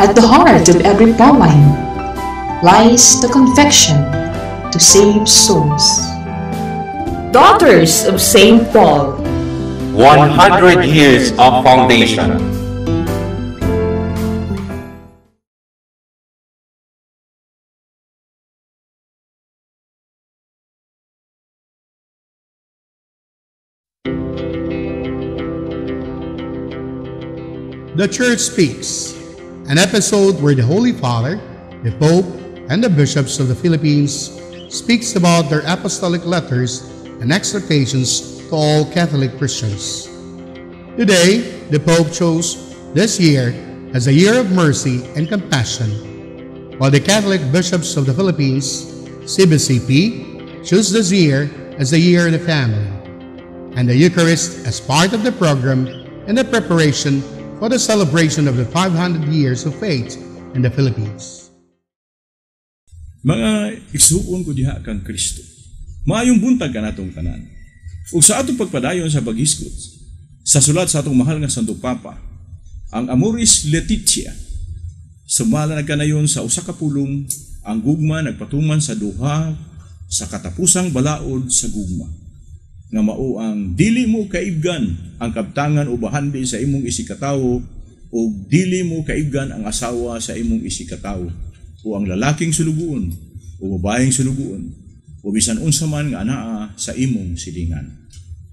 At the heart of every Pauline lies the conviction to save souls. Daughters of St. Paul. 100 years of foundation. The Church Speaks, an episode where the Holy Father, the Pope, and the bishops of the Philippines speaks about their apostolic letters and exhortations to all Catholic Christians. Today, the Pope chose this year as a year of mercy and compassion, while the Catholic Bishops of the Philippines, CBCP, chose this year as the year of the family, and the Eucharist as part of the program and the preparation for the celebration of the 500 years of faith in the Philippines. Mga igsuon ko diha kang Kristo. Maayong buntag kanatong tanan. Ug sa atong pagpadayon sa paghisgot sa sulat sa atong mahal nga Santo Papa, ang Amoris Laetitia, sumala nagkanayon sa usa ka pulong, ang gugma nagpatuman sa duha sa katapusang balaod sa gugma, nga mao ang dili mo kaibgan ang kabtangan o bahandi sa imong isigkatawo, o dili mo kaibgan ang asawa sa imong isigkatawo, o ang lalaking sulugoon o babaeng sulugoon, o bisan unsa man nga anaa sa imong silingan.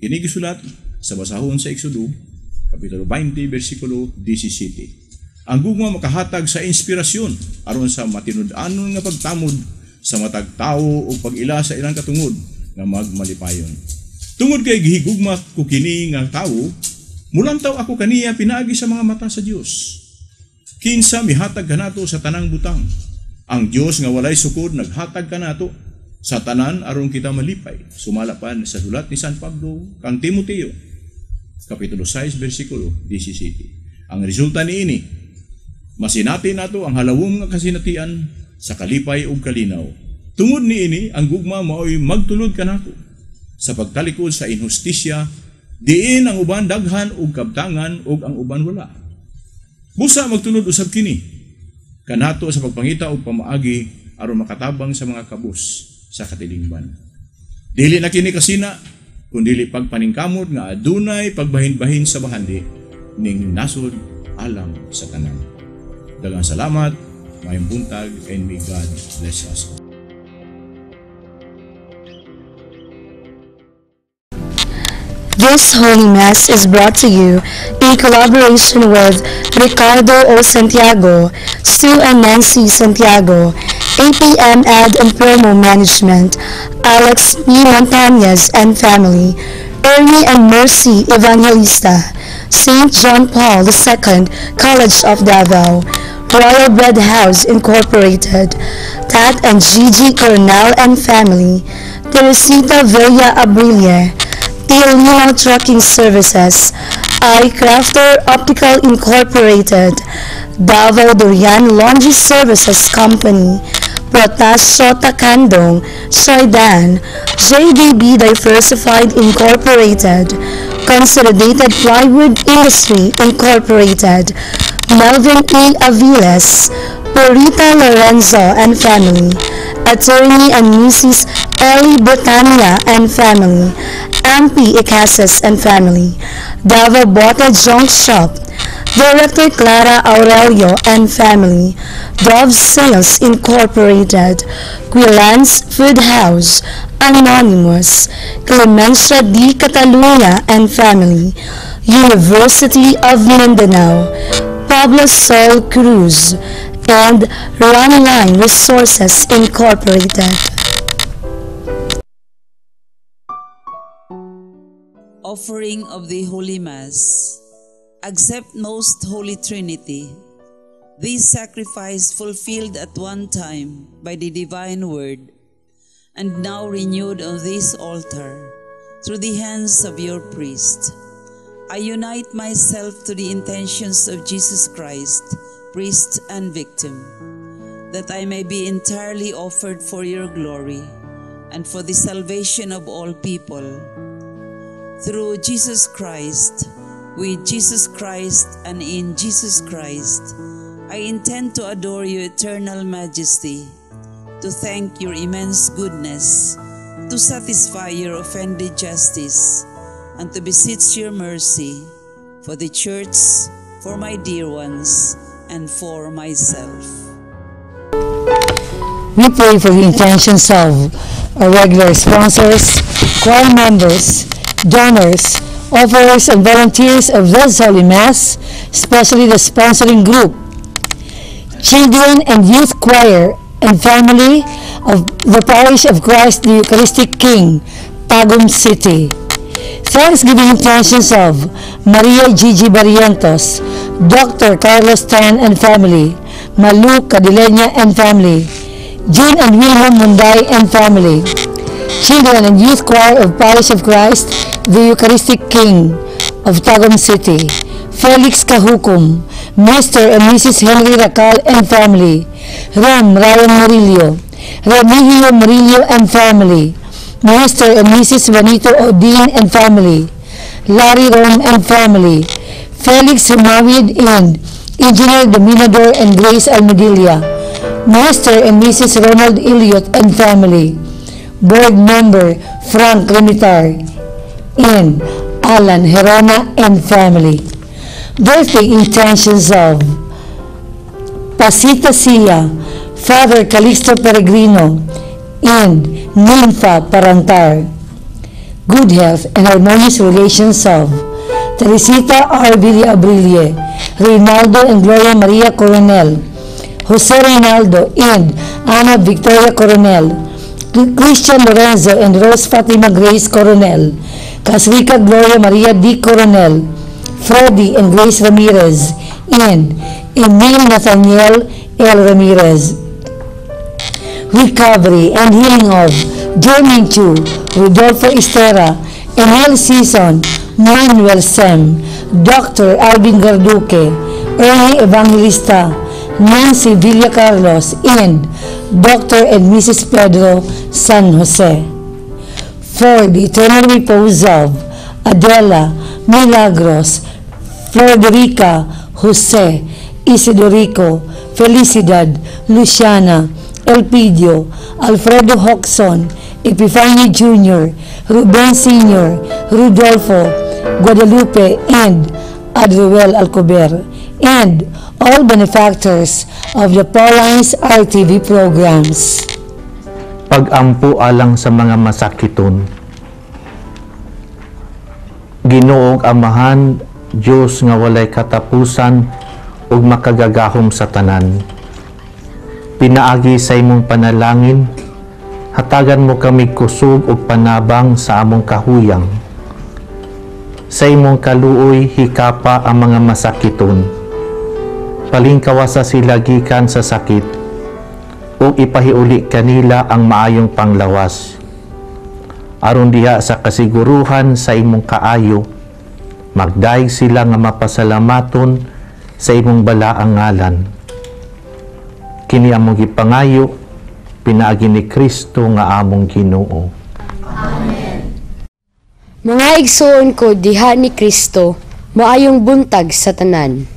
Kini gisulat sa basahon sa Exodo, Kapitulo 20, versikulo 17. Ang gugma makahatag sa inspirasyon aron sa matinud-anon nga pagtamod sa matag tawo o pag-ila sa ilang katungod nga magmalipayon. Tungod kay gihigugma ko kini nga tawo, mulantaw ako kaniya pinaagi sa mga mata sa Dios. Kinsa mihatag kanato sa tanang butang. Ang Dios nga walay sukod naghatag kanato sa tanan aron kita malipay. Sumala pa sa sulat ni San Pablo kang Timoteo, Kapitulo 6, versikulo 17. Ang resulta niini, masinati nato ang halawom nga kasinatian sa kalipay ug kalinaw. Tungod niini, ang gugma maoy magtulod kanato sa pagtalikod sa inhustisya, diin ang uban daghan ug kabtangan ug ang uban wala. Busa magtulod usab kini kanato sa pagpangita og pamaagi aron makatabang sa mga kabus sa katilingban. Dili na kini kasina, kun dili pagpaningkamot nga adunay pagbahin-bahin sa bahandi ning nasod alang sa tanan. Daghang salamat, maayong buntag, and may God bless us all. This Holy Mass is brought to you in collaboration with Ricardo O. Santiago, Sue and Nancy Santiago, APM Ad and Promo Management, Alex P. Montañez and Family, Ernie and Mercy Evangelista, St. John Paul II College of Davao, Royal Bread House Incorporated, Tat and Gigi Coronel and Family, Teresita Villa Abrilie, Teolino Trucking Services, iCrafter Optical Incorporated, Davao Durian Laundry Services Company, Protasio Takandong, Soydan, JDB Diversified Incorporated, Consolidated Plywood Industry Incorporated, Melvin E. Aviles, Purita Lorenzo and Family, Attorney and Mrs. Ellie Botania and Family, MP Icases and Family, Davao Bota Junk Shop, Director Clara Aurelio and Family, Dove Sales Incorporated, Quilans Food House, Anonymous, Clemencia D. Catalunya and Family, University of Mindanao, Pablo Sol Cruz, and Runline Resources Incorporated. Offering of the Holy Mass. Accept, Most Holy Trinity, this sacrifice fulfilled at one time by the Divine Word, and now renewed on this altar through the hands of your priest. I unite myself to the intentions of Jesus Christ, priest and victim, that I may be entirely offered for your glory and for the salvation of all people. Through Jesus Christ, with Jesus Christ, and in Jesus Christ, I intend to adore your eternal majesty, to thank your immense goodness, to satisfy your offended justice, and to beseech your mercy for the Church, for my dear ones, and for myself. We pray for the intentions of our regular sponsors, choir members, donors, offerers, and volunteers of this Holy Mass, especially the sponsoring group, Children and Youth Choir and family of the Parish of Christ the Eucharistic King, Tagum City. Thanksgiving intentions of Maria Gigi Barrientos, Dr. Carlos Tan and family, Malu Cadilena and family, Jane and Wilhelm Munday and family, Children and Youth Choir of Parish of Christ, the Eucharistic King of Tagum City, Felix Kahukum, Mr. and Mrs. Henry Racal and family, Ram Ryan Murillo, Remigio Murillo and family, Mr. and Mrs. Juanito Odin and family, Larry Rom and family, Felix Humawid and Engineer Dominador and Grace Almedilla, Mr. and Mrs. Ronald Elliott and family, Board Member Frank Remitar, and Alan Herona and family. Birthday intentions of Pasita Sia, Father Calixto Peregrino, and Ninfa Parantar. Good health and harmonious relations of Teresita R. Villa Abrille, Reynaldo and Gloria Maria Coronel, Jose Reynaldo and Ana Victoria Coronel, Christian Lorenzo and Rose Fatima Grace Coronel, Casrica Gloria Maria D. Coronel, Freddy and Grace Ramirez, and Emil Nathaniel L. Ramirez. Recovery and healing of Jermaine Chu, Rodolfo Estera, Emil Season, Manuel Sem, Dr. Alvin Garduque, Ernie Evangelista, Nancy Villa Carlos, and Dr. and Mrs. Pedro San Jose. For the eternal repose of Adela, Milagros, Frederica, Jose, Isidorico, Felicidad, Luciana, Elpidio, Alfredo Hoxon, Epifanio Jr., Ruben Sr., Rudolfo, Guadalupe, and Adruel Alcober, and all benefactors of the Paulines RTV programs. Pag-ampo alang sa mga masakiton. Ginoong Amahan, Dios nga walay katapusan ug makagagahom sa tanan. Pinaagi sa imong panalangin, hatagan mo kami kusog ug panabang sa among kahuyang. Sa imong kaluoy, hikapa ang mga masakiton. Palingkawasa sila gikan sa sakit ug ipahiuli kanila ang maayong panglawas. Aron diha sa kasiguruhan sa imong kaayo, magdayeg sila nga mapasalamaton sa imong balaang ngalan. Kini among gipangayo pinaagi ni Kristo nga among Ginoo. Mga igsoon ko diha ni Kristo, maayong buntag sa tanan.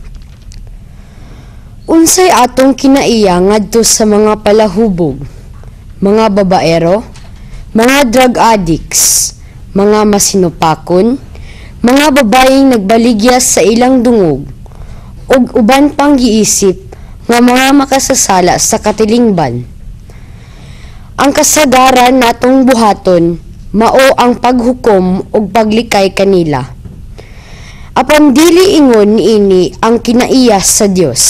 Unsay atong kinaiya ngadto sa mga palahubog, mga babaero, mga drug addicts, mga masinupakon, mga babayeng nagbaligya sa ilang dungog, ug uban pang giisip nga mga makasasala sa katilingban? Ang kasagaran natong buhaton mao ang paghukom ug paglikay kanila. Apan dili ingon niini ang kinaiya sa Dios.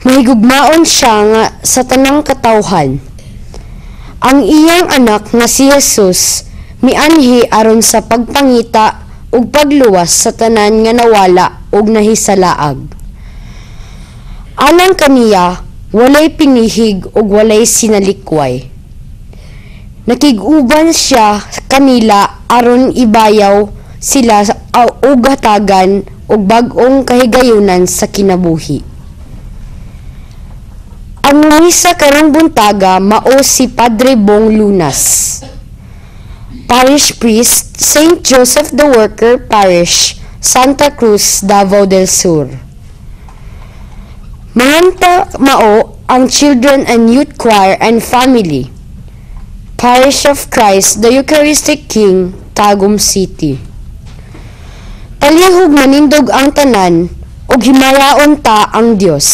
Mahigugmaon siya nga sa tanang katawhan. Ang iyang anak nga si Jesus mianhi aron sa pagpangita ug pagluwas sa tanan nga nawala ug nahisalaag. Alang kaniya, walay pinihig ug walay sinalikway. Nakig-uban siya kanila aron ibayaw sila ug hatagan og bag-ong kahigayunan sa kinabuhi. Ang misa karong buntaga mao si Padre Bong Lunas, Parish Priest, St. Joseph the Worker Parish, Santa Cruz, Davao del Sur. Mao ang Children and Youth Choir and Family, Parish of Christ, the Eucharistic King, Tagum City. Palihog manindog ang tanan ug himayaon ta ang Dios.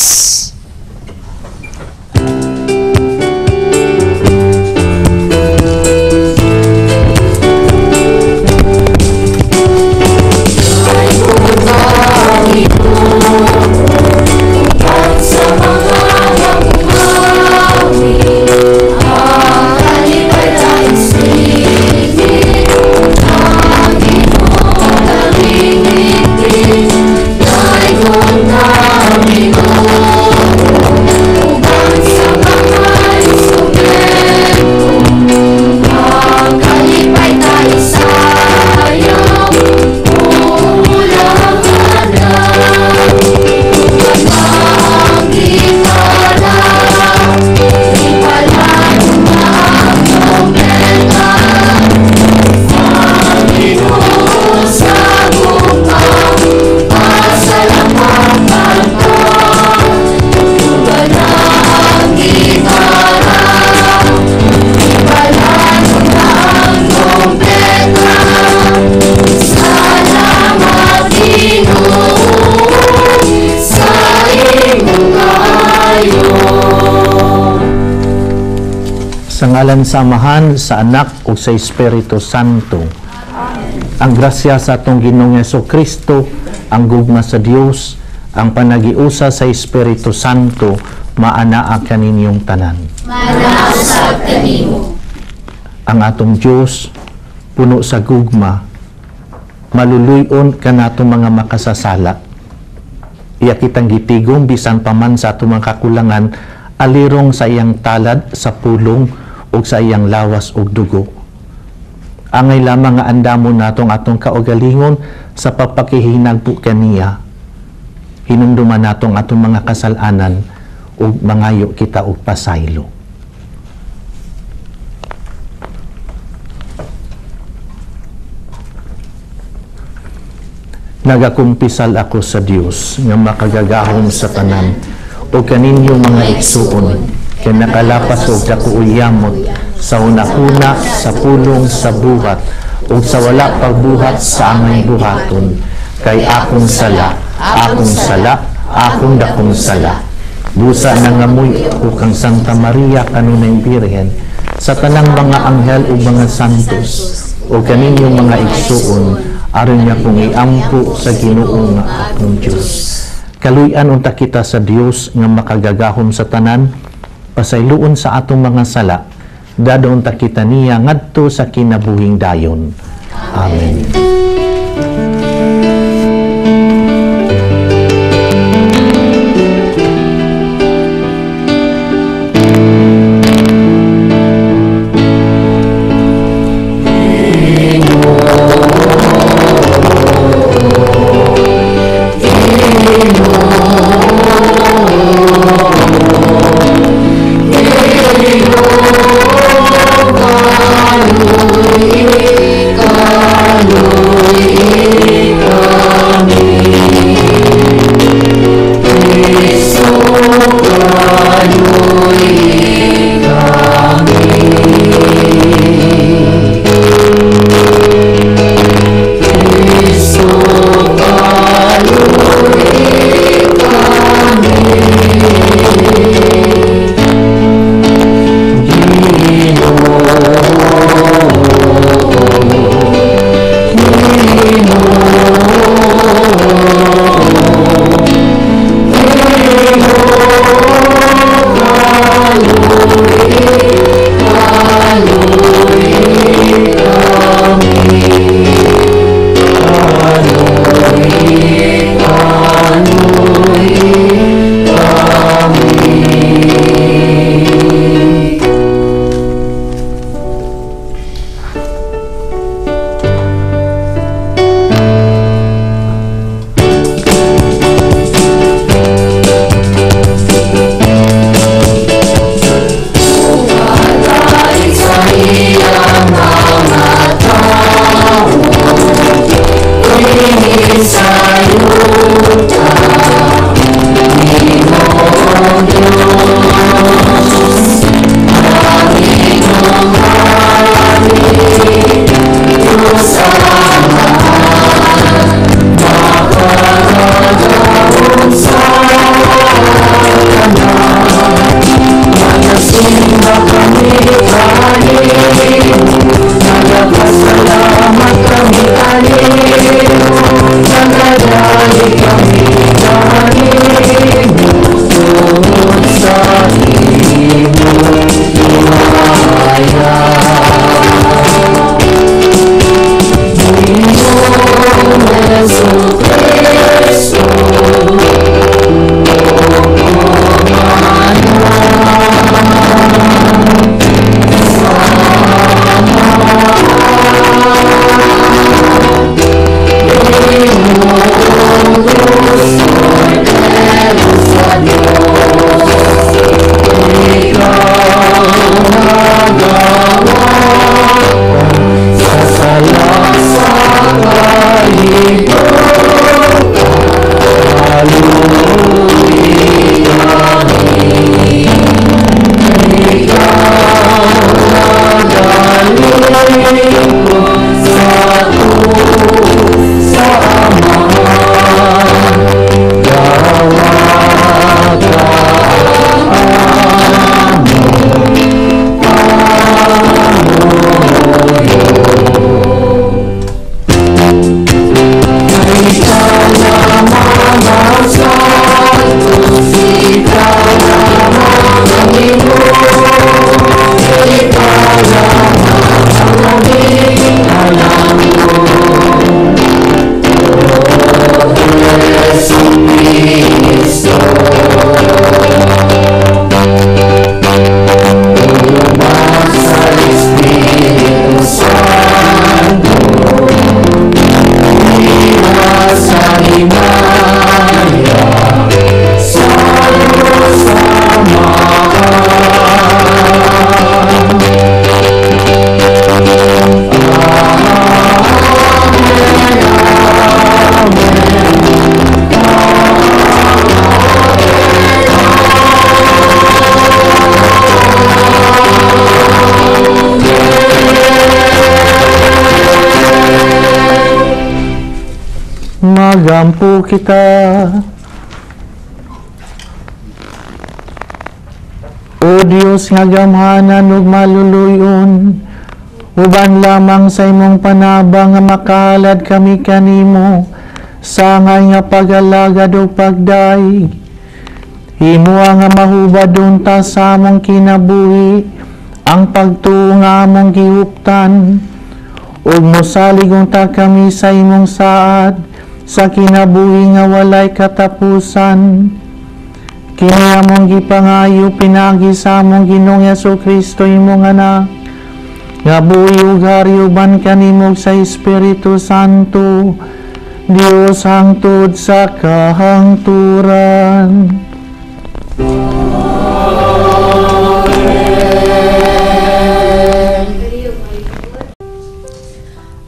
Sa ngalan sa Amahan, sa Anak ug sa Espiritu Santo. Amen. Ang grasya sa atong Ginoong Hesukristo, ang gugma sa Dios, ang panagiusa sa Espiritu Santo, maanaa kaninyong tanan. Maanaa usab kanimo. Ang atong Dios puno sa gugma, maluluy-on kanatong mga makasasala. Iya kitang gitigom bisan pa man sa atong mga kakulangan, alirong sa iyang talad sa pulong ug sa iyang lawas ug dugo. Angay lamang nga andamon natong atong kaugalingon sa papakihinagpo kaniya. Hinumduman natong atong mga kasalanan ug mangayo kita og pasaylo. Nagakumpisal ako sa Dios nga makagagahom sa tanan o kaninyo mga igsuon, kay nakalapas og dakuuyamot sa hunahuna, sa pulong, sa buhat, ug sa wala pagbuhat sa angay buhaton, kay akong sala, akong sala, akong dakong sala. Busa nangamoy ko kang Santa Maria kanunay Birhen, sa tanang mga anghel ug mga santos, o kaninyong mga igsuon, aron niya kong iampo sa Ginoo nga akong Dios. Kaluy-an unta kita sa Dios nga makagagahom sa tanan, pasayloon sa atong mga sala, dadon ta kita niya ngadto sa kinabuhing dayon. Amen. Sa imong himaya. Ginoong Jesu-Cristo, Magampo kita. O Dios nga gamhanan ug maluluyon, uban lamang sa imong panabang nga makahalad kami kanimo sangay nga pag-alagad ug pagdaig. Himoa nga mahubad unta sa among kinabuhi ang pagtuo nga among gihuptan, ug mosalig unta kami sa imong saad sa kinabuhi nga walay katapusan. Kini among gipangayo pinaagi sa among Ginoong Jesu-Kristo imong anak, nga buhi ug hari uban kanimo sa Espiritu Santo, Dios hangtod sa kahangturan.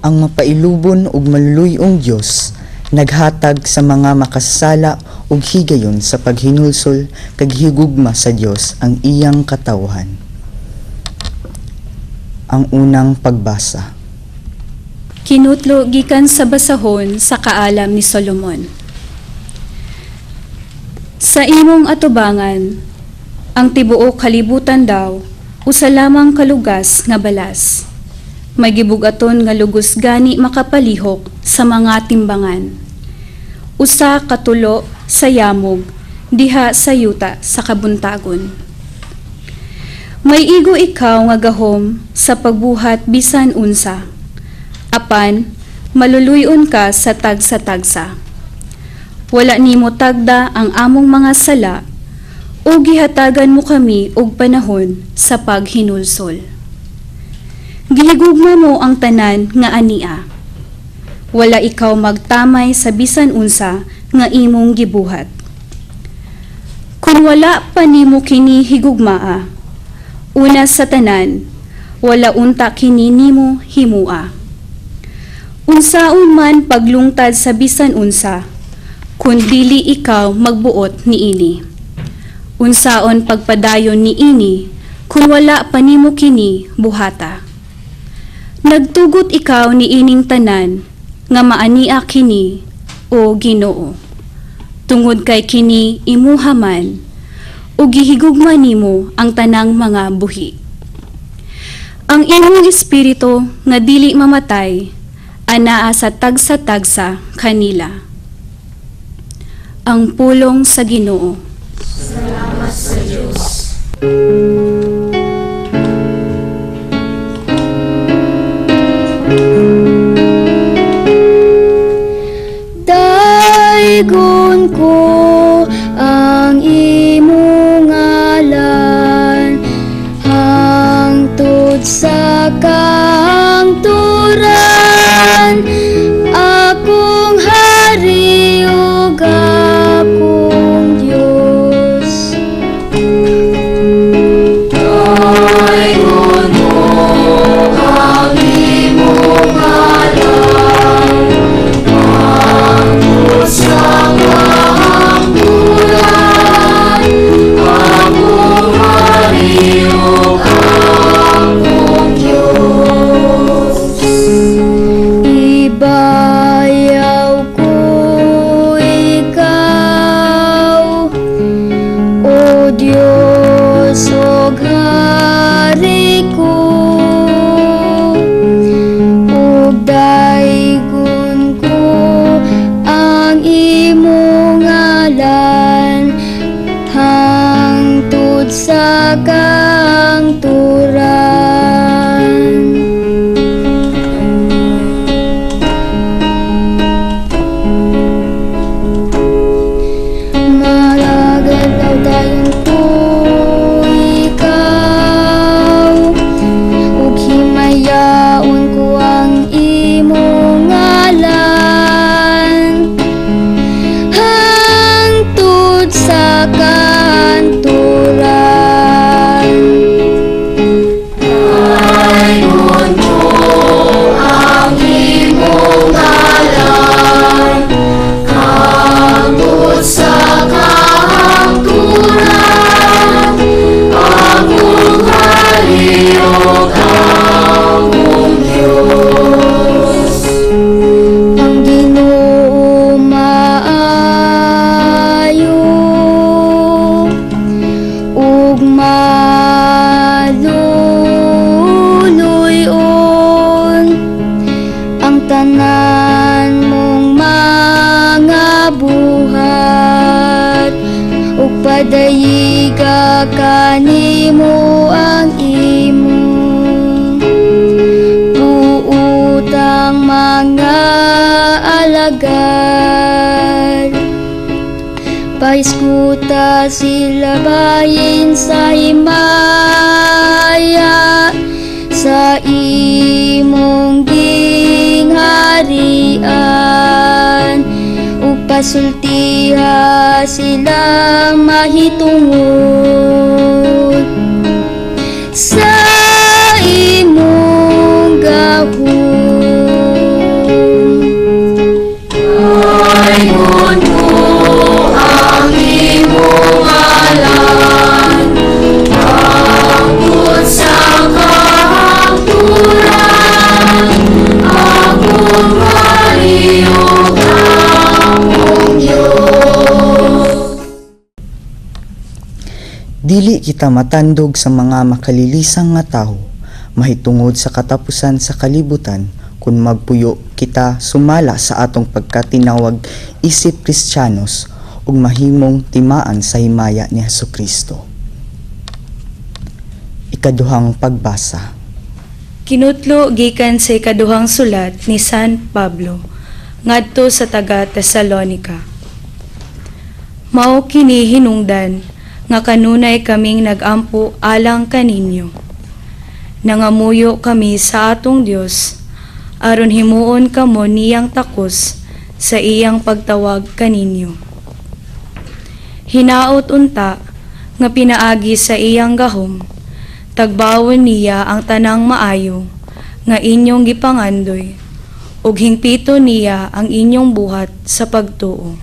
Ang mapailubon ug maluluyong Dios naghatag sa mga makasasala ug higayon sa paghinulsol kag higugma sa Dios ang iyang katawhan. Ang unang pagbasa. Kinutlo gikan sa basahon sa kaalam ni Solomon. Sa imong atubangan, ang tibuok kalibutan daw usa lamang kalugas nga balas. May gibugaton nga lugos gani makapalihok sa mga timbangan. Usa katulo sa yamog, diha sa yuta sa kabuntagon. May igo ikaw nga gahom sa pagbuhat bisan unsa, apan maluluyon ka sa tagsa-tagsa. Wala nimo tagda ang among mga sala, o gihatagan mo kami og panahon sa paghinulsol. Gihigugma mo ang tanan nga ania. Wala ikaw magtamay sa bisan unsa nga imong gibuhat. Kung wala pa nimo kini higugmaa, una sa tanan, wala unta kini nimo himua. Unsaon man paglungtad sa bisan unsa, kun dili ikaw magbuot niini. Unsaon pagpadayon niini, kun wala pa nimo kini buhata. Nagtugot ikaw niining tanan nga maania kini, o Ginoo. Tungod kay kini imuha man, o gihigugma nimo ang tanang mga buhi. Ang imong espiritu nga dili mamatay, anaa sa tagsa-tagsa kanila. Ang pulong sa Ginoo. Salamat Daygon ko ang imong ngalan hangtod sa kahangturan, akong hari ug akong Dios. Daygon ko ang imong ngalan hangtod sa kahangturan, akong hari ug akong Dios. Ibayaw ko ikaw, O Diyos, ug hari ko, ug daygon ko ang imong ngalan hangtod sa kahangturan. Maragalaw dayon ko ikaw, ug himayaon ko ang imong ngalan hangtod sa kahangturan. Daygon ko ang imong ngalan hangtod sa kahangturan, akong hari ug akong Dios. Ang Ginoo maayo ug maluluy-on, ang tanan mong mga buhat, ug padayiga kanimo ang imong buotang mga alagad. Paiskuta sila bahin sa himaya sa imong gingharian, ug pasultiha sila mahitungod sa imong gahom. Daygon ko ang imong ngalan hangtod sa kahangturan, akong hari ug akong Dios. Dili kita matandog sa mga makalilisang nga tawo mahitungod sa katapusan sa kalibutan kung magpuyo kita sumala sa atong pagkatinawag isip Kristiyanos ug mahimong timaan sa himaya ni Hesukristo. Ikaduhang pagbasa. Kinutlo gikan sa ikaduhang sulat ni San Pablo ngadto sa taga Tesalonika. Mao kini hinungdan nga kanunay kaming nagampo alang kaninyo. Nangamuyo kami sa atong Dios aron himuon kamo niyang takos sa iyang pagtawag kaninyo. Hinaot unta nga pinaagi sa iyang gahom, tagbawon niya ang tanang maayo nga inyong gipangandoy, ug hingpito niya ang inyong buhat sa pagtuo.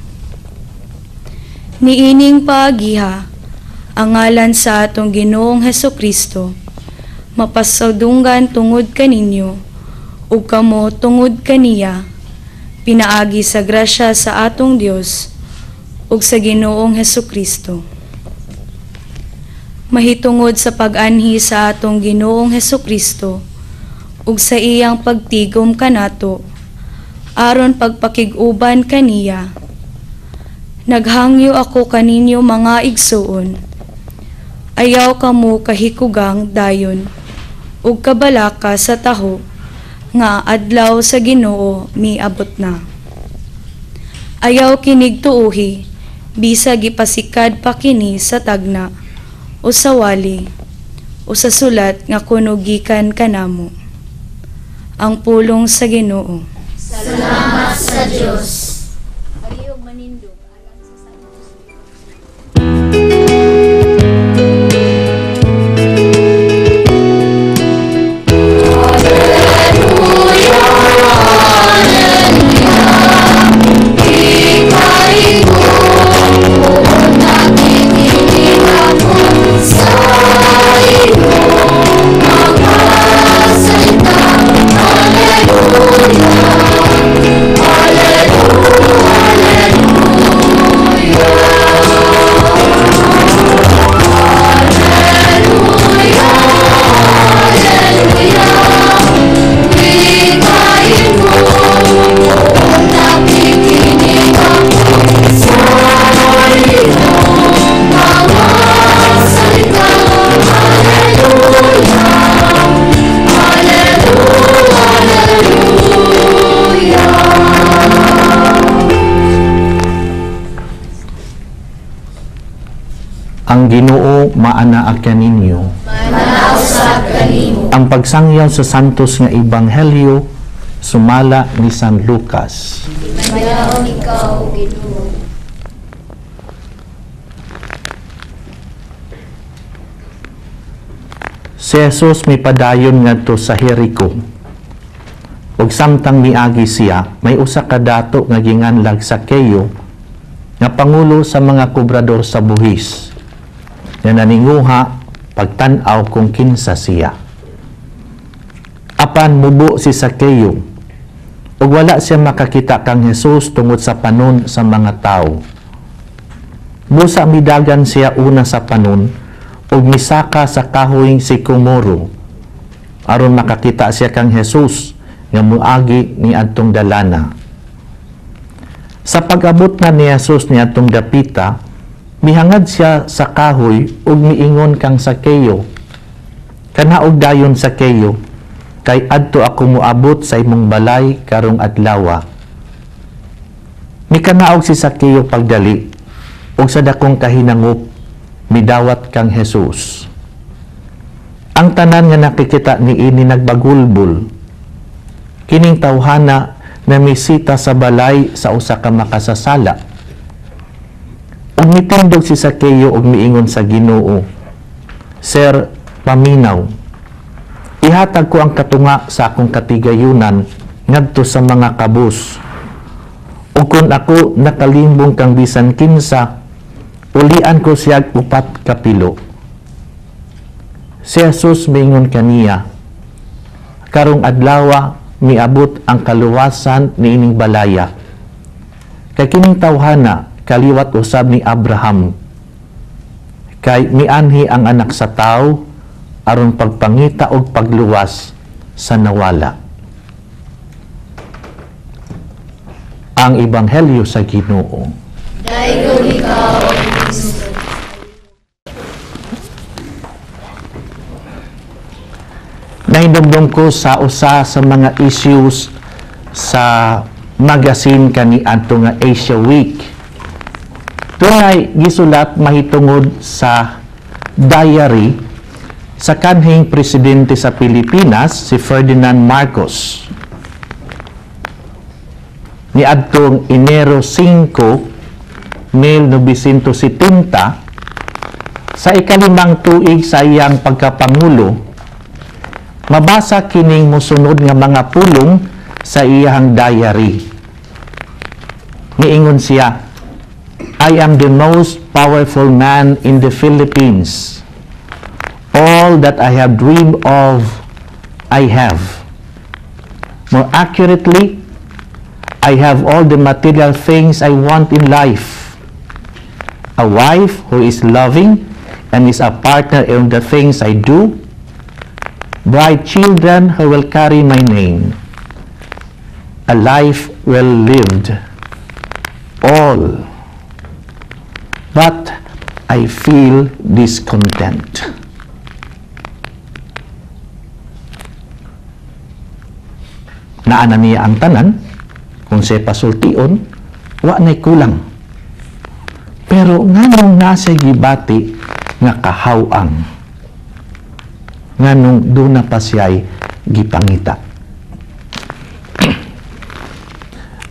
Niining paagiha ang ngalan sa atong Ginoong Hesukristo, mapasadunggan tungod kaninyo, ug kamo tungod kaniya, pinaagi sa grasya sa atong Dios ug sa Ginoong Hesukristo. Mahitungod sa pag-anhi sa atong Ginoong Hesukristo ug sa iyang pagtigom kanato, aron pagpakig-uban kaniya, naghangyo ako kaninyo mga igsuon, Ayaw kamo kahikugang dayon ug kabalaka sa taho nga adlaw sa Ginoo miabot na. Ayaw kinig tuohi bisa gipasikad pa kini sa tagna o sa wali o sa sulat nga kuno gikan kanamo. Ang pulong sa Ginoo. Salamat sa Dios. Ang Ginoo maanaa kaninyo. Manausab kanimo. Ang pagsangyaw sa Santos nga Ebanghelyo sumala ni San Lucas. Manaog ikaw, Ginoo. Si Jesus mipadayon ngadto sa Jericho. Ug samtang miagi siya, may usa ka dato nga ginganlag Sakeo nga pangulo sa mga kobrador sa buhis, nga naninguha pagtan-aw kung kinsa siya. Apan mubo si Sakeo ug wala siya makakita kang Jesus tungod sa panon sa mga tawo. Busa midagan siya una sa panon ug misaka sa kahoy sikomoro aron makakita siya kang Jesus nga moagi ni adtong dalana. Sa pag-abot na ni Jesus ni adtong dapita, mihangad siya sa kahoy ug miingon kang Sakeo, "Kanaog dayon Sakeo, kay adto ako moabot sa imong balay karong adlawa." Mikanaog si Sakeo pagdali ug sa dakong kahinangop midawat kang Jesus. Ang tanan nga nakikita niini nagbagulbol. Kining tawhana na misita sa balay sa usa ka makasasala. Ug mitindog si Sakeo ug miingon sa Ginoo, "Sir, paminaw, ihatag ko ang katunga sa akong katigayunan ngadto sa mga kabus. Ug kun ako nakalimbong kang bisan kinsa, ulian ko siyag 4 ka pilo." Si Jesus miingon kaniya, "Karong adlawa miabot ang kaluwasan niining balaya. Kay kining tawhana kaliwat usab ni Abraham, kay mianhi ang anak sa tawo aron pagpangita og pagluwas sa nawala." Ang Ebanghelyo sa Ginoo. Dayon ikaw, Kristo. Nahinumdum ko sa usa sa mga issues sa magazine kaniadto nga Asia Week. Tunay gisulat mahitungod sa diary sa kanhing presidente sa Pilipinas, si Ferdinand Marcos. Niadtong Enero 5, 1970, sa ikalimang tuig sa iyang pagkapangulo, mabasa kining mosunod nga mga pulong sa iyang diary. Niingon siya, "I am the most powerful man in the Philippines. All that I have dreamed of, I have. More accurately, I have all the material things I want in life. A wife who is loving and is a partner in the things I do. Bright children who will carry my name. A life well lived. All. But I feel discontent. Naa na niya ang tanan, kung siya pasultion, wa na'y kulang. Pero nganong nasa gibati nga kahawang, nganong duna pa siya'y gipangita.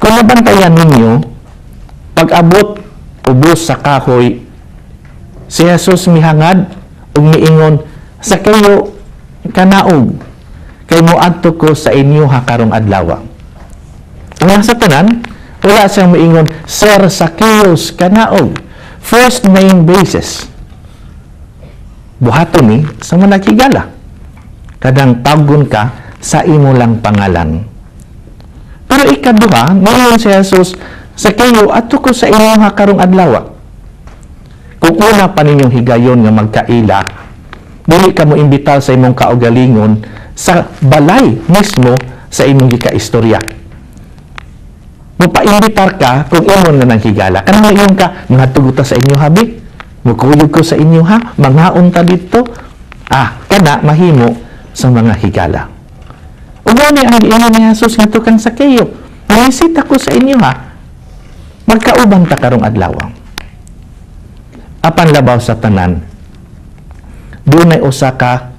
Kung nabantayan ninyo, pag-abot ubos sa kahoy, si Jesus mihangad ug miingon, Sakeo, kanaog, kay moadto ko sa inyo ha karong adlaw. Ang sa tanan, wala siyang miingon, Sir Zacchaeus, kanaog. First name basis. Buhaton ni sa mga nakigala. Kadang tawgon ka sa imo lang pangalan. Pero ikaduha, ngayon si Jesus, Sakeo, adto ko sa inyo ha karong adlaw. Kung una pa ninyong higayon nga magkaila, dili ka mo imbitar sa imong kaugalingon sa balay mismo sa imong gikaistorya. Mupaimbitar ka kung imon nga nang higala. Kanang mayon ka, mangadto ta sa inyo habi, mukuyog ko sa inyo ha, mangaon ta didto. Ah, kana mahimo sa mga higala. Ug ni ang giingon ni Jesus ngadto kang Sakeo, mangisita ko sa inyo ha, magkauban ta karong adlaw. Apan labaw sa tanan, dunay usa ka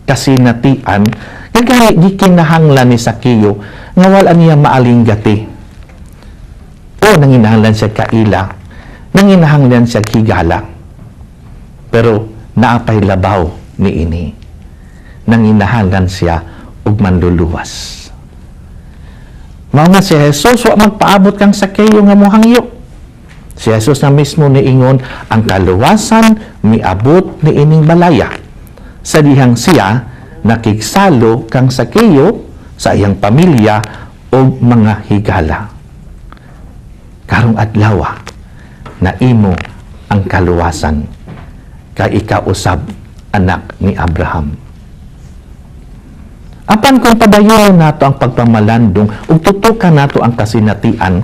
kasinatian nga gani gikinahanglan ni Sakeo nga wala niya maalinggati. O nanginahanglan siya kaila, nanginahanglan siya higala. Pero naapay labaw niini, nanginahanglan siya og manluluwas. Mao nga si Jesus wa magpaabot kang Sakeo nga mohangyo. Si Jesus na mismo niingon, ang kaluwasan miabot niining balaya. Sa dihang siya nakigsalo kang Sakeo sa iyang pamilya og mga higala. Karong adlaw na imo ang kaluwasan kay ikaw usab anak ni Abraham. Apan kung padayon nato ang pagpamalandong ug tutukan nato ang kasinatian,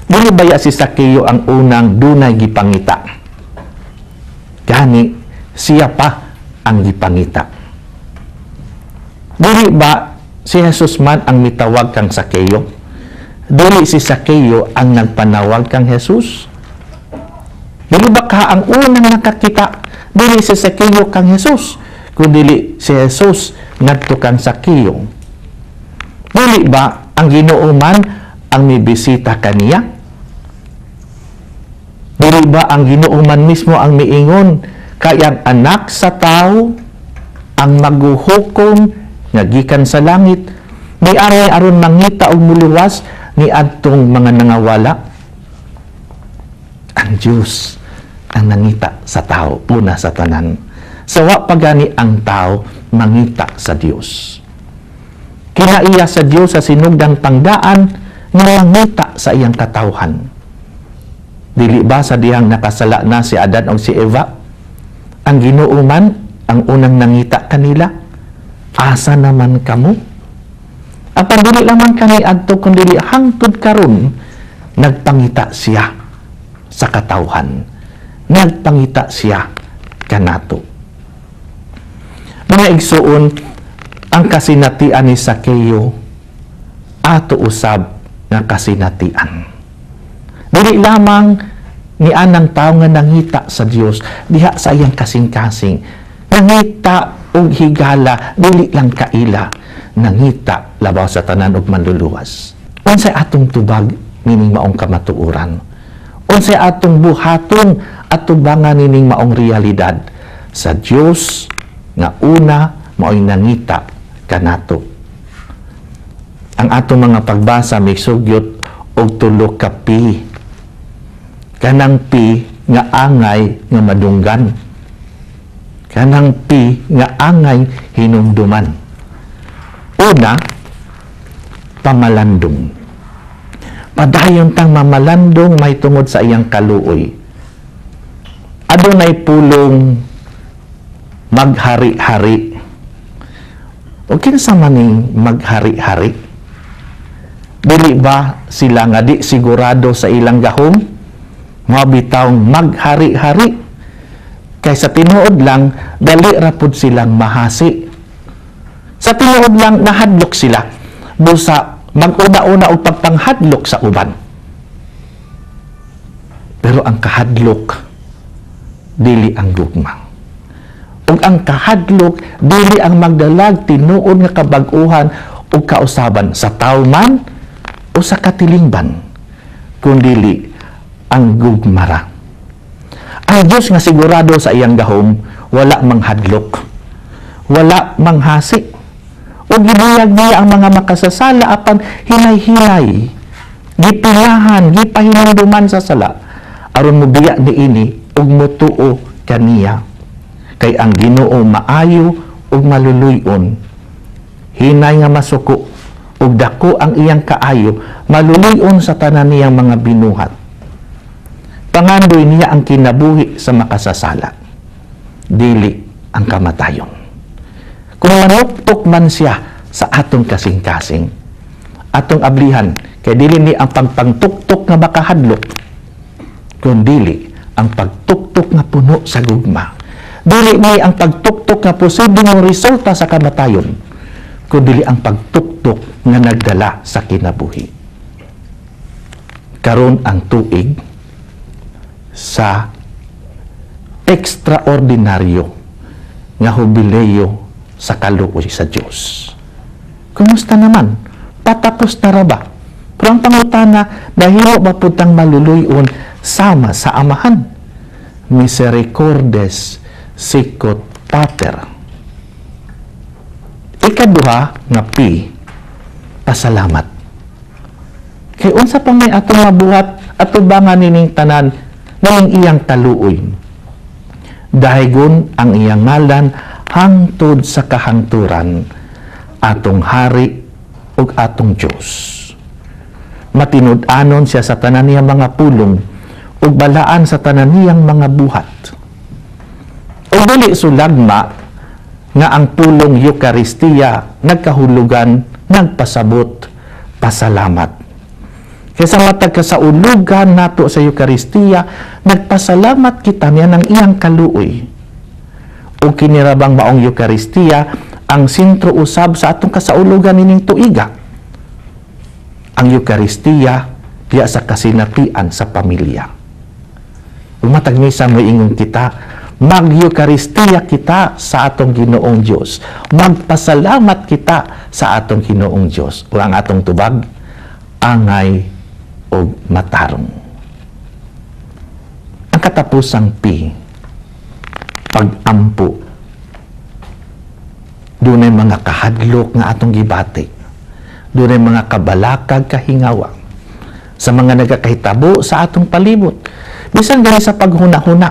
dili baya si Sakeo ang unang dunay gipangita? Gani siya pa ang gipangita. Dili ba si Jesus man ang mitawag kang Sakeo? Dili si Sakeo ang nagpanawag kang Jesus? Dili ba ka ang unang nakakita? Dili si Sakeo kang Jesus, kun dili si Jesus ngadto kang Sakeo. Dili ba ang Ginoo man ang mibisita kaniya? Dili ba ang Ginoo man mismo ang miingon kay ang anak sa tao ang maguhukom nga gikan sa langit miari aron mangita og muluwas ni adtong mga nangawala? Ang Dios ang nangita sa tao una sa tanan. Sawa pagani ang tao mangita sa Dios. Kinaiya sa Dios sa sinugdang pangdaan nga mangita sa iyang katawhan. Dili ba sa dihang nakasala na si Adan o si Eva, ang Ginoo man ang unang nangita kanila? Asa naman kamo? Apan dili lamang kani adto kun dili hangtod karon nagpangita siya sa katawhan. Nagpangita siya kanato. Mga igsuon, ang kasinatian ni Sakeo ato usab nga kasinatian. Dili lamang ni anang tao nga nangita sa Dios diha sa iyang kasing-kasing, nangita og higala, dili lang kaila, nangita labaw sa tanan og manluluwas. Unsay atong tubag nining maong kamatuoran? Unsay atong buhaton at tubangan nining maong realidad? Sa Dios nga una mao'y nangita kanato. Ang atong mga pagbasa misugyot og tulo ka pi. Kanang pi nga angay nga madunggan. Kanang pi nga angay hinumduman. Una, pamalandong. Padayon tang mamalandong may tungod sa iyang kaluoy. Adunay pulong maghari-hari. O kinsa man ning maghari-hari? Dili ba sila nga di sigurado sa ilang gahom? Mao bitawng maghari-hari. Kay sa tinuod lang, dali ra pud silang mahasi. Sa tinuod lang, nahadlok sila. Busa mag-una-una og pagpanghadlok sa uban. Pero ang kahadlok, dili ang gugma. Ug ang kahadlok, dili ang magdalag tinuod nga kabag-uhan ug kausaban sa tawo man o sa katilingban, kundili ang gugmara. Ang Diyos nga sigurado sa iyang gahom, wala manghadlok, wala manghasi. O gibuyag niya ang mga makasasala apan hinay-hinay, gipilahan, gipahinumduman sa sala, aron mobiya niini ug motuo kaniya. Kay ang Ginoo maayo ug maluluy-on, hinay nga masuko ug dako ang iyang kaayo, maluluy-on sa tanan niyang mga binuhat. Pangandoy niya ang kinabuhi sa makasasala, dili ang kamatayon. Kung manuktok man siya sa atong kasing-kasing, atong ablihan, kay dili ni ang pagpangtuktok nga makahadlok, kun dili ang pagtuktok nga puno sa gugma. Dili ni ang pagtuktok nga posibleng resulta sa kamatayon, kun dili ang pagtuktok nga nagdala sa kinabuhi. Karon ang tuig sa ekstraordinaryo nga hubileyo sa kaluoy sa Dios. Kumusta naman? Patapos na ra ba? Pero ang pangutana, nahimo ba pud tang maluluy-on sama sa Amahan? Misericordes sicut pater. Ikaduha nga P, pasalamat. Kay unsa pa may atong mabuhat atubangan nining tanan ng iyang kaluoy. Dahigon ang iyang ngalan hangtod sa kahangturan, atong hari ug atong Dios. Matinud-anon siya sa tanan niyang mga pulong ug balaan sa tanan niyang mga buhat. Ug dili sulagma nga ang pulong Eukaristiya nagkahulugan, nagpasabot, pasalamat. Kaysa matag kasaulugan nato sa Eukaristiya, nagpasalamat kita niya ng iyang kaluoy. O kinirabang maong Eukaristiya ang sentro usab sa atong kasaulugan nining tuiga. Ang Eukaristiya diya sa kasinatian sa pamilya. Umatag misa moingon kita, mag-Eukaristiya kita sa atong Ginoong Dios. Magpasalamat kita sa atong Ginoong Dios. O ang atong tubag, angay o matarong. Ang katapusang P, pag-ampo. Dunay mga kahadlok nga atong gibati. Dunay mga kabalakag kahingawa sa mga nagakahitabo sa atong palibot. Bisan gani sa paghuna-huna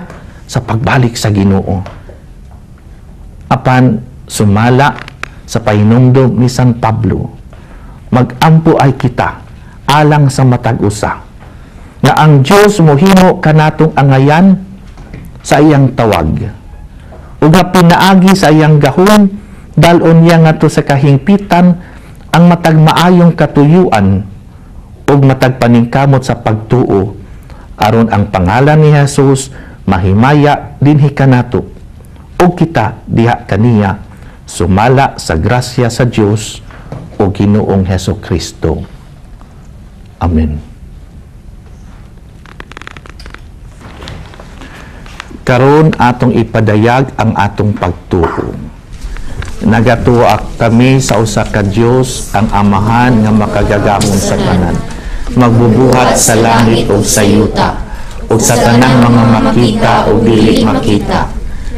sa pagbalik sa Ginoo. Apan sumala sa pahinumdom ni San Pablo, mag-ampo ay kita alang sa matag usa nga ang Dios mohimo kanatong angayan sa iyang tawag ug nga pinaagi sa iyang gahom dal-on niya ngadto sa kahingpitan ang matag maayong katuyuan ug matag paningkamot sa pagtuo, aron ang pangalan ni Jesus mahimaya dinhi kanato ug kita diha kaniya, sumala sa grasya sa Dios ug Ginoong Hesus Kristo. Amen. Karon atong ipadayag ang atong pagtuo. Nagatuo kami sa usa ka Dios, ang Amahan nga makagagahom sa tanan, magbubuhat sa langit ug sa yuta, ug sa tanang mga makita ug dili makita.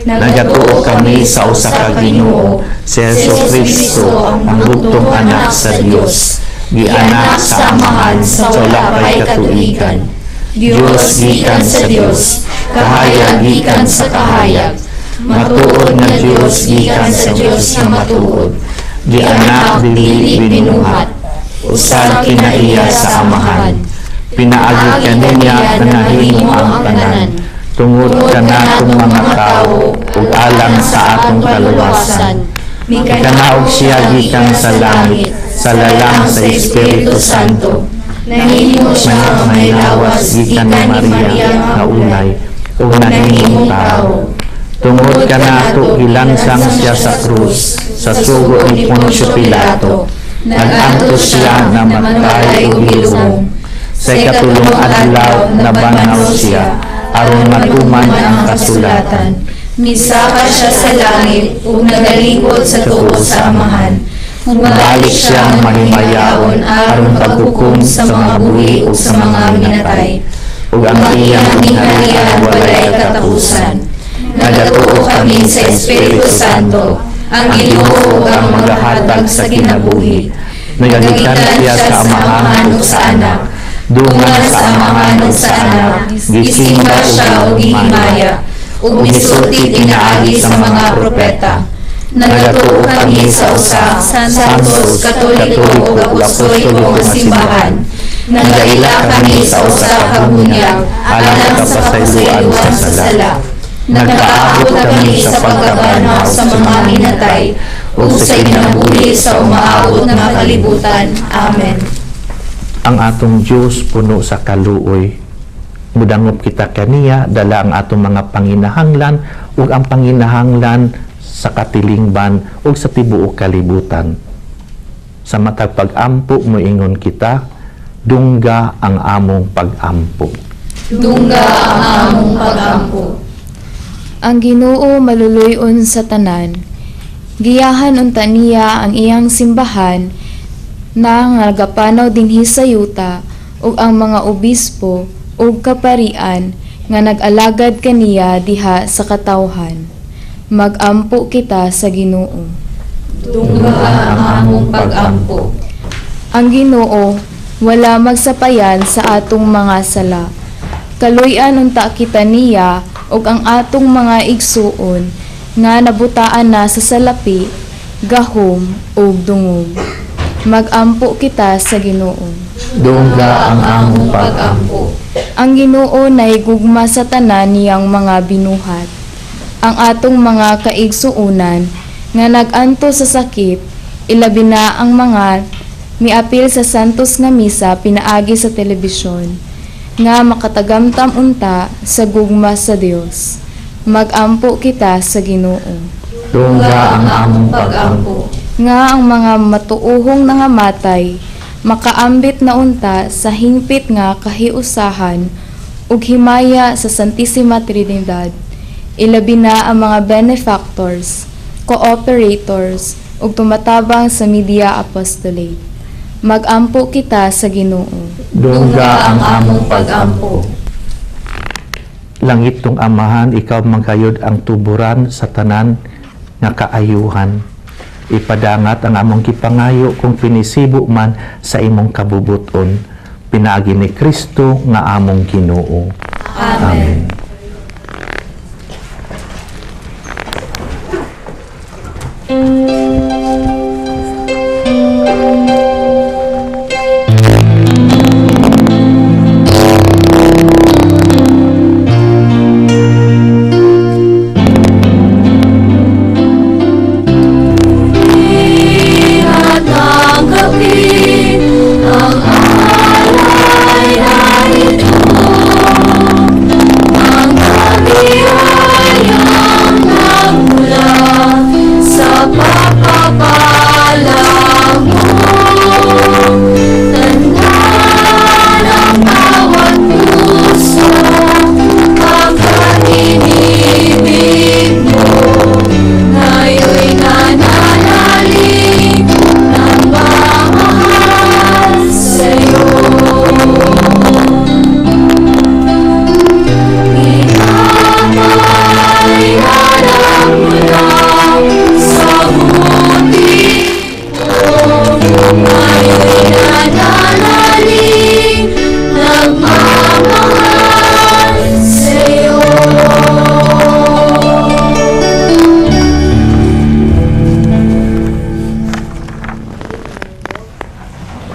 Nagatuo kami sa usa ka Ginoo, si Jesucristo, ang bugtong anak sa Dios, gianak sa Amahan sa wala pay katuigan. Dios gikan sa Dios, kahayag gikan sa kahayag, matuod nga Dios gikan sa Dios nga matuod, gianak dili binuhat, usad kinaiya sa Amahan. Pinaagi kaniya nga nahimo ang tanan, tungod kanatong mga tawo ug alang sa atong kaluwasan. Mikanaog siya gikan sa langit, sa lalang sa Espiritu Santo. Nahimo siya nga may lawas gikan ni Maria nga ulay ug nahimong tawo. Tungod kanato gilansang siya sa krus sa sugo ni Poncio Pilato. Nag-antos siya na matay ug gilubong. Sa ikatulong adlaw nabanhaw siya aron matuman ang kasulatan. Misaka siya sa langit ug nagalikod sa tuo sa Amahan. Mubalik siyang mahimayaon aron paghukom sa mga buhi ug sa mga minatay. Ug ang iyang gingharian walay katapusan. Nagatuo kami sa Espiritu Santo, ang Ginoo ug ang magahatag sa kinabuhi. Nagagikan siya sa Amahan ug sa Anak. Dungan sa Amahan ug sa Anak, gisimba siya ug gihimaya, ug misulti pinaagi sa mga propeta. Nagatuo kami sa usa, Santos, Katoliko ug Apostoliko nga simbahan. Nagaila kami sa usa ka bunyag alang sa kapasayloan sa sala. Nagkaabot kami sa pagkabanhaw sa mga minatay ug sa kinabuhi sa umaabot nga kalibutan. Amen. Ang atong Dios puno sa kaluoy. Mudangop kita kaniya, dala ang atong mga panginahanglan ug ang panginahanglan sa katilingban ug sa tibuok kalibutan. Sa matag pag-ampo moingon kita, dungga ang among pag-ampo. Dungga ang among pag-ampo. Ang Ginoo maluluy-on sa tanan. Giyahan unta niya ang iyang simbahan na nagapanaw dinhi sa yuta ug ang mga obispo ug kaparian nga nag-alagad kaniya diha sa katawhan. Mag-ampo kita sa Ginoo. Dungga ang among pag-ampo. Ang Ginoo wala magsapayan sa atong mga sala. Kaluy-an unta kita niya ug ang atong mga igsuon nga nabutaan na sa salapi, gahom ug dungog. Mag-ampo kita sa Ginoo. Dungga ang among pag-ampo. Ang Ginoo nahigugma sa tanan niyang mga binuhat. Ang atong mga kaigsuonan nga nag-anto sa sakit, ilabi na ang mga miapil sa Santos nga Misa pinaagi sa telebisyon, nga makatagamtam unta sa gugma sa Dios. Mag-ampo kita sa Ginoo. Dungga ang among pag-ampo. Nga ang mga matuohong nangamatay makaambit na unta sa hingpit nga kahiusahan ug himaya sa Santissima Trinidad, ilabi na ang mga benefactors, cooperators ug tumatabang sa media apostolate. Mag-ampo kita sa Ginoo. Dungga ang among pag-ampo. Langit tong Amahan, ikaw magkayod ang tuburan sa tanan nga kaayuhan. Ipadangat ang among gipangayo kung pinisibo man sa imong kabubuton. Pinaagi ni Kristo nga among Ginoo. Amen.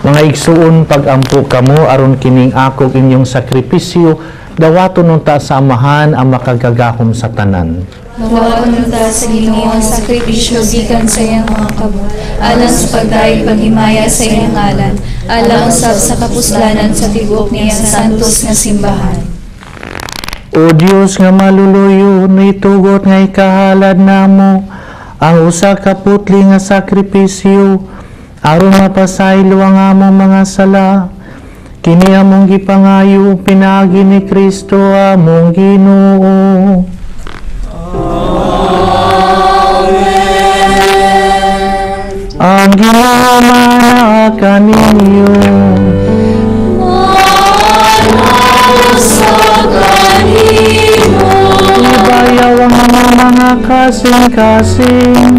Mga igsuon, pag-ampo kamo aron kining akog inyong sakripisyo, dawaton unta sa Amahan ang makagagahom sa tanan. Dawaton unta sa Ginoo ang sakripisyo gikan sa iyang mga kamot, alang sa pagdayeg paghimaya sa iyang ngalan, alang usab sa kapuslanan sa tibuok niyang santos nga simbahan. O Dios nga maluluyo, nitugot nga ikahalad namo ang usa ka putli nga sakripisyo aron mapasaylo ang among mga sala. Kini among gipangayo pinaagi ni Kristo among Ginoo. Amen. Ang Ginoo manaa kaninyo. Ibayaw ang mga kasing-kasing.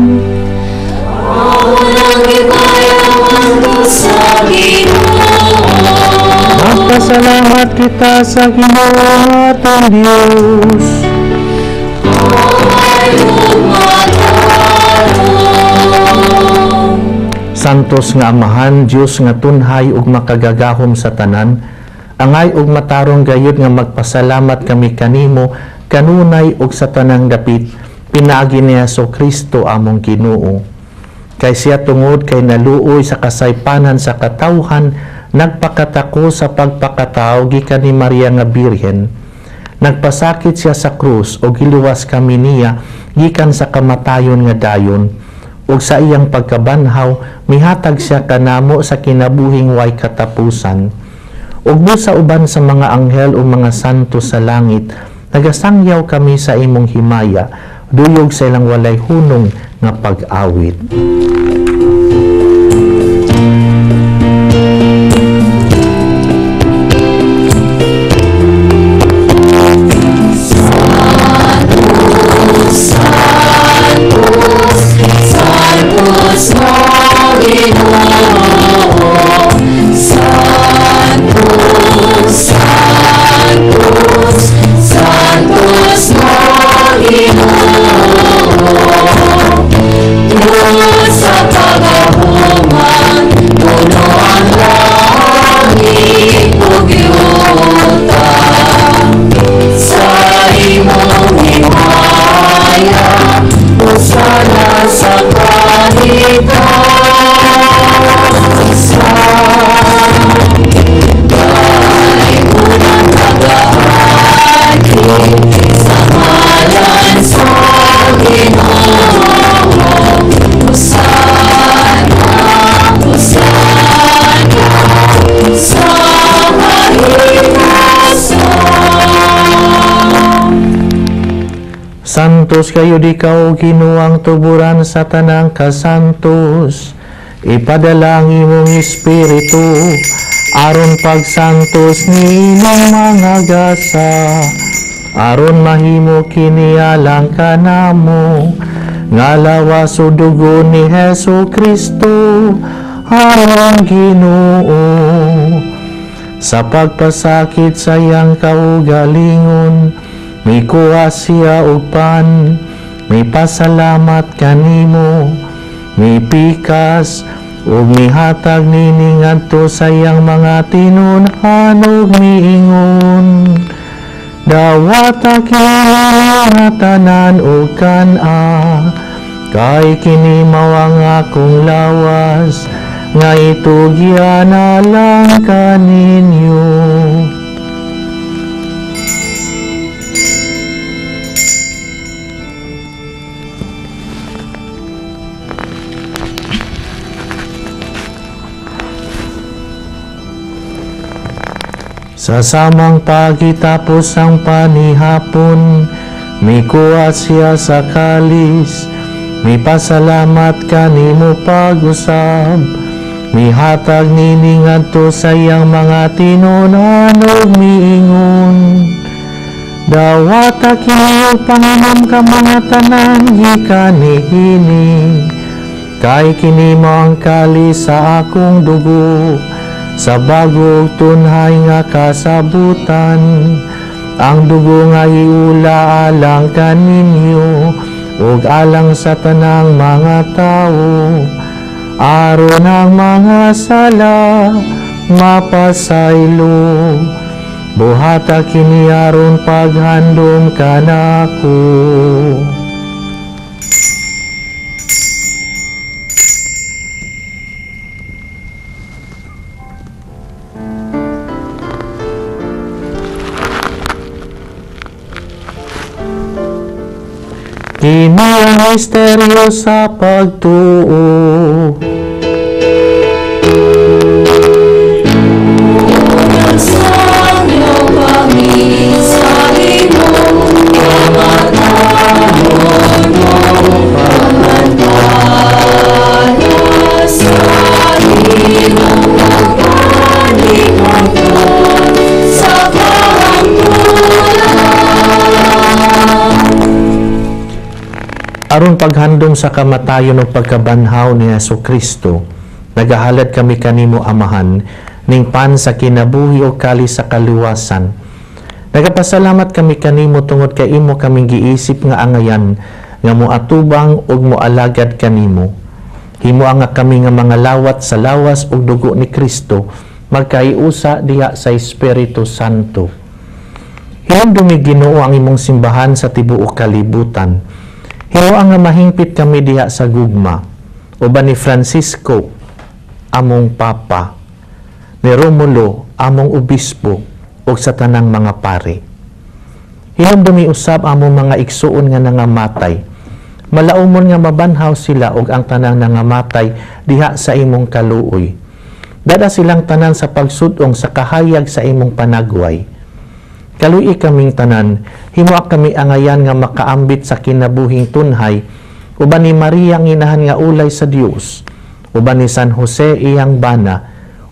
Magpasalamat kita sa Ginoo atong Dios. Santos nga Amahan, Dios nga tunhay ug makagagahom sa tanan, angay ug matarong gayud nga magpasalamat kami kanimo kanunay ug sa tanang dapit pinaagi ni Hesus Kristo among Ginoo. Kay siya tungod kay naluoy sa kasaypanan sa katawhan, nagpakatako sa pagpakatao gikan ni Maria nga Birhen. Nagpasakit siya sa krus ug giluwas kami niya gikan sa kamatayon nga dayon. Ug sa iyang pagkabanhaw mihatag siya kanamo sa kinabuhing way katapusan. Ug busa uban sa mga anghel ug mga santo sa langit, nagasangyaw kami sa imong himaya, duyog sa ilang walay hunong nga pag-awit. Santos, Santos, Ginoo. Santos, Santos, Santos, Ginoo. Tungod sa pagahuman, puno ang langit ug yuta. Sa imong himaya, usana sa kahitasan. Kay unang nagaagi sa ngalan sa Ginoo. Hosana, hosana, sa kahitasan. Santos kayo di ka, o Ginoo, ang tuburan sa tanang kasantos. Ipadala ang imong espiritu aron pagsantos ni imong mga gasa, aron mahimo kini alang kanamo nga lawas o dugo ni Hesus Kristo among Ginoo. Sa pagpasakit sa iyang kaugalingon, mikuha siya og pan, mipasalamat kanimo, mipikas ug mihatag nini ngadto sa iyang mga tinun-an ug miingon: Dawata kini tanan ug kan-a, kay kini mao ang akong lawas nga itugyan alang kaninyo. Sa samang pagitapos ang panihapon, mikuha siya sa kalis, mipasalamat kanimo pag-usab, mihatag nini ngadto sa iyang mga tinun-an ug miingon: Dawata kini og panginom ka mga tanan gikan niini, kay kini mao ang kalis sa akong dugo, sa bagong tunhay nga kasabutan. Ang dugo nga iula alang kaninyo ug alang sa tanang mga tawo, aron ang mga sala mapasaylo. Buhata kini aron paghandom kanako. Misteryo sa pagtuo. Aron paghandom sa kamatayon ug pagkabanhaw ni Hesus Kristo, nagahalad kami kanimo Amahan ning pan sa kinabuhi o kali sa kaluwasan. Nagapasalamat kami kanimo tungod kay imo kaming giisip nga angayan nga moatubang ug moalagad kanimo. Himoa nga kami nga mga lawat sa lawas ug dugo ni Kristo, magkaiusa diha sa Espiritu Santo. Hinumdumi Ginoo ang imong simbahan sa tibuok kalibutan. Himoa nga mahingpit kami diha sa gugma, uban ni Francisco among Papa, ni Romulo among Obispo, ug sa tanang mga pare. Hinumdumi usab among mga igsuon nga nangamatay, malaumon nga mabanhaw sila ug ang tanang nangamatay diha sa imong kaluoy. Dada silang tanan sa pagsudong sa kahayag sa imong panagway. Kaluoy kaming tanan, himoa kami angayan nga makaambit sa kinabuhing tunhay, uban ni Maria ang inahan nga ulay sa Dios, uban ni San Jose iyang bana,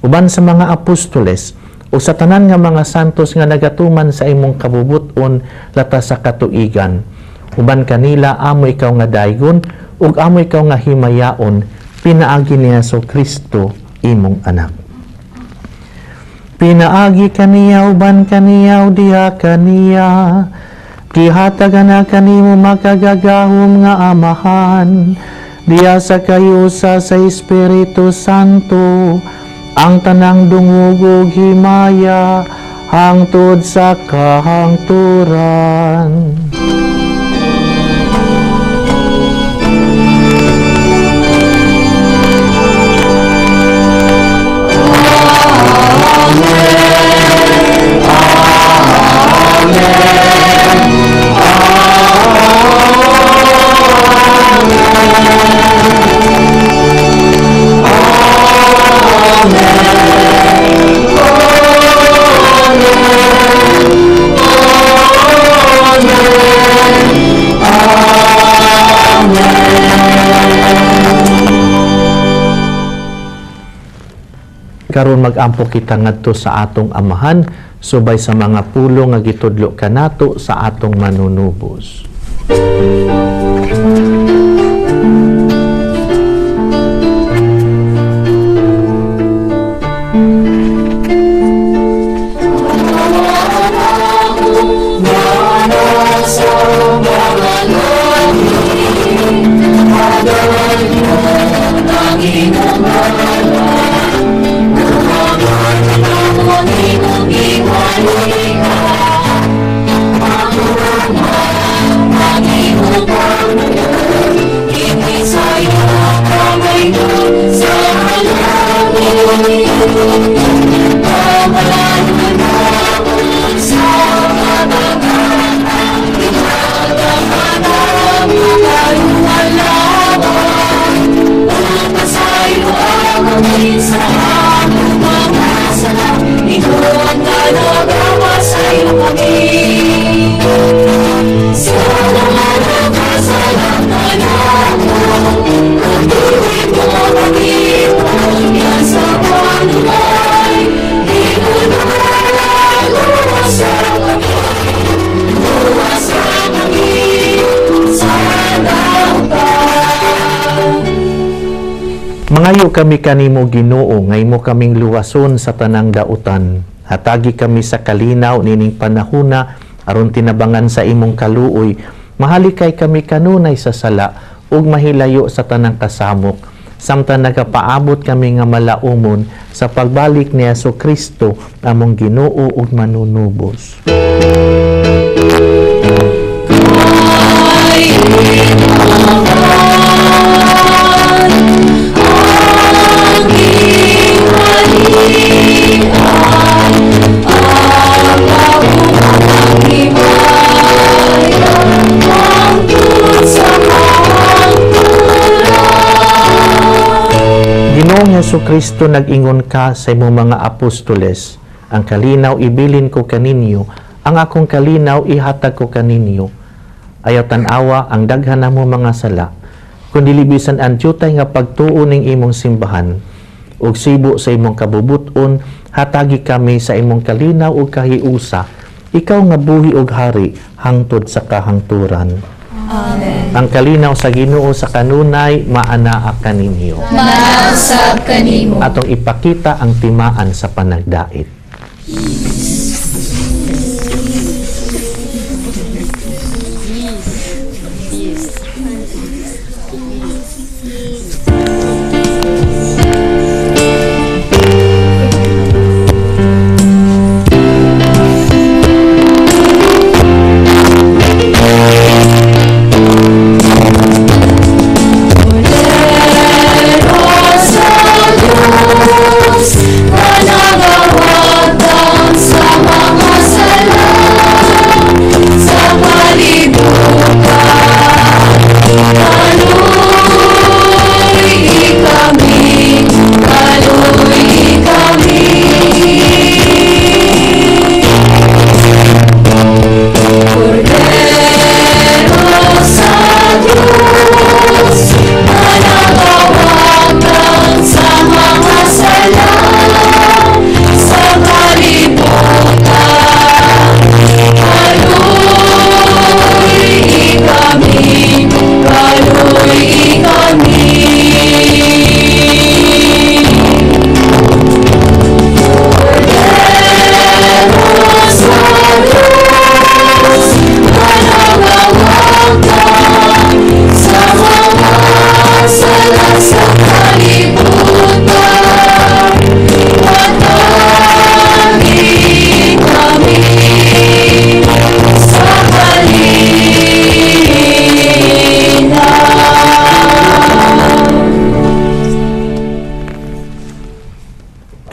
uban sa mga apostoles, o sa tanan nga mga santos nga nagatuman sa imong kabubut-on lata sa katuigan. Uban kanila amo ikaw nga daygon, ug amo ikaw nga himayaon, pinaagi ni Hesus Kristo imong anak. Pinaagi kaniya uban kaniya diha kaniya, gihatagan na kanimo makagagahom nga Amahan, diha sa kayusa sa Espiritu Santo, ang tanang dungog ug himaya hangtod sa kahangturan. Karon magampo kita ngadto sa atong Amahan subay sa mga pulong nga gitudlo kanato sa atong manunubos. Mangayo kami kanimo Ginoo, nga imo kaming luwason sa tanang dautan. Hatagi kami sa kalinaw nining panahuna aron tinabangan sa imong kaluoy. Mahalikay kami kanunay sa sala ug mahilayo sa tanang kasamok, samtang nagapaabot kami nga malaumon sa pagbalik ni Hesus Kristo among Ginoo ug manunubos. Hesus Kristo, nag-ingon ka sa imong mga apostoles, ang kalinaw ibilin ko kaninyo, ang akong kalinaw ihatag ko kaninyo. Ayaw tan-awa ang daghan namo mga sala, kundi bisan ang dyutay nga pagtuo ning imong simbahan. Ug sibo sa imong kabubut-on, hatagi kami sa imong kalinaw ug kahiusa, ikaw nga buhi ug hari hangtod sa kahangturan. Amen. Ang kalinaw sa Ginoo sa kanunay maanaa kaninyo. Maanaa usab kanimo. Atong ipakita ang timaan sa panagdait.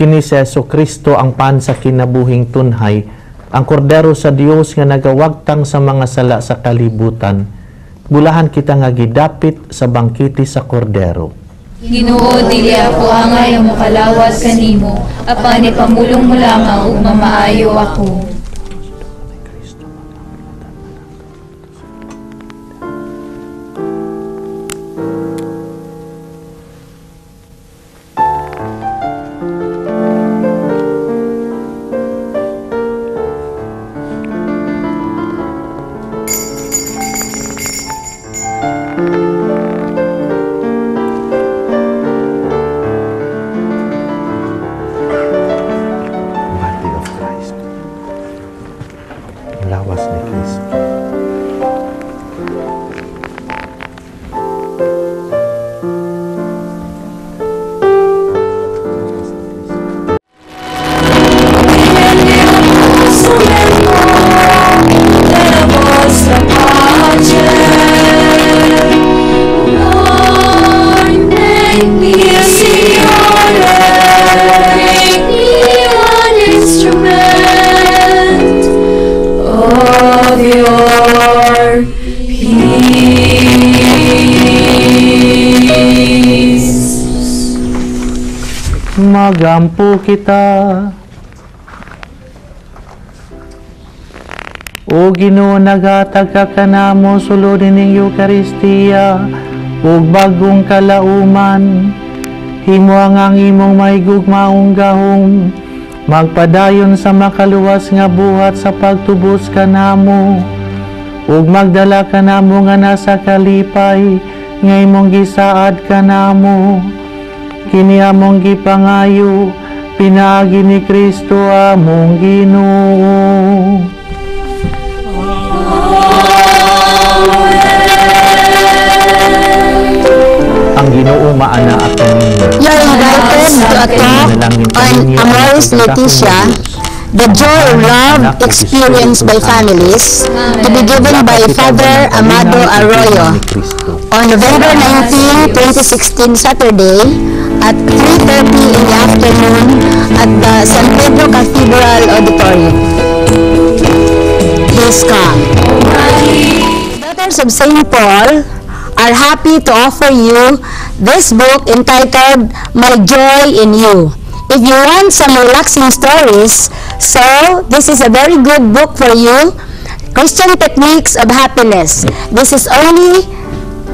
Kini si Jesu Kristo ang pan sa kinabuhing tunhay, ang kordero sa Dios nga nagawagtang sa mga sala sa kalibutan. Bulahan kita nga gidapit sa bangkiti sa kordero. Ginoo, dili ako angay ang mokalawat kanimo, apan ipamulong mo lamang ug mamaayo ako. Lawas ni Kristo. Magampo kita. O Ginoo, naghatag ka kanamo sulod ning Eukaristiya ug bagong kalauman. Himo ang imong mahigugmaong gahom, magpadayon sa makaluwas nga buhat sa pagtubos kanamo, ug magdala kanamo nga nasa kalipay nga imong gisaad kanamo. Kini among gipangayo pinaagi ni Kristo among Ginoo. Ang Ginoo maana at ninyo. You are invited to a talk on Amoris Laetitia, the joy of love experienced by families, to be given by Father Amado Arroyo on November 19, 2016, Saturday, at 3:30 in the afternoon at the San Pedro Cathedral Auditorium. Please come. Daughters of St. Paul are happy to offer you this book entitled My Joy in You. If you want some relaxing stories, so this is a very good book for you, Christian Techniques of Happiness. This is only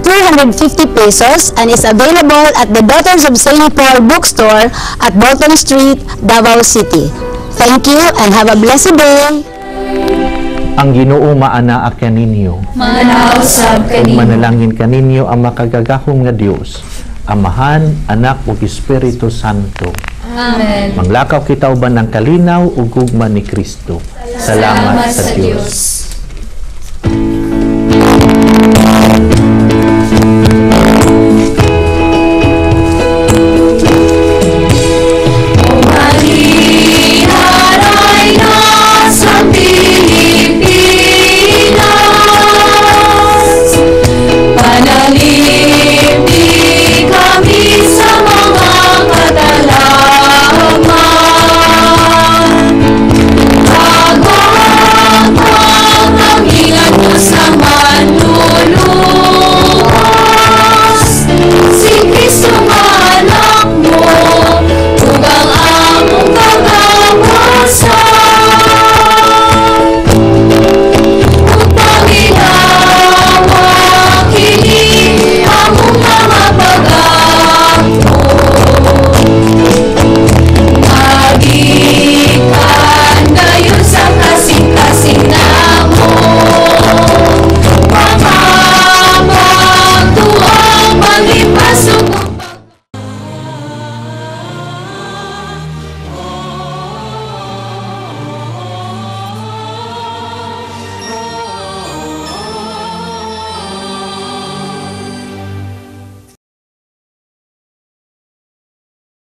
250 pesos and is available at the Daughters of St. Paul bookstore at Bolton Street, Davao City. Thank you and have a blessed day. Ang Ginoo maanaa kaninyo. Maanaa usab Ug kaninyo. manalangin kaninyo ang makagagahom nga Dios, Amahan, Anak ug Espiritu Santo. Amen. Manglakaw kita uban ng kalinaw ug gugma ni Kristo. Salamat sa Dios.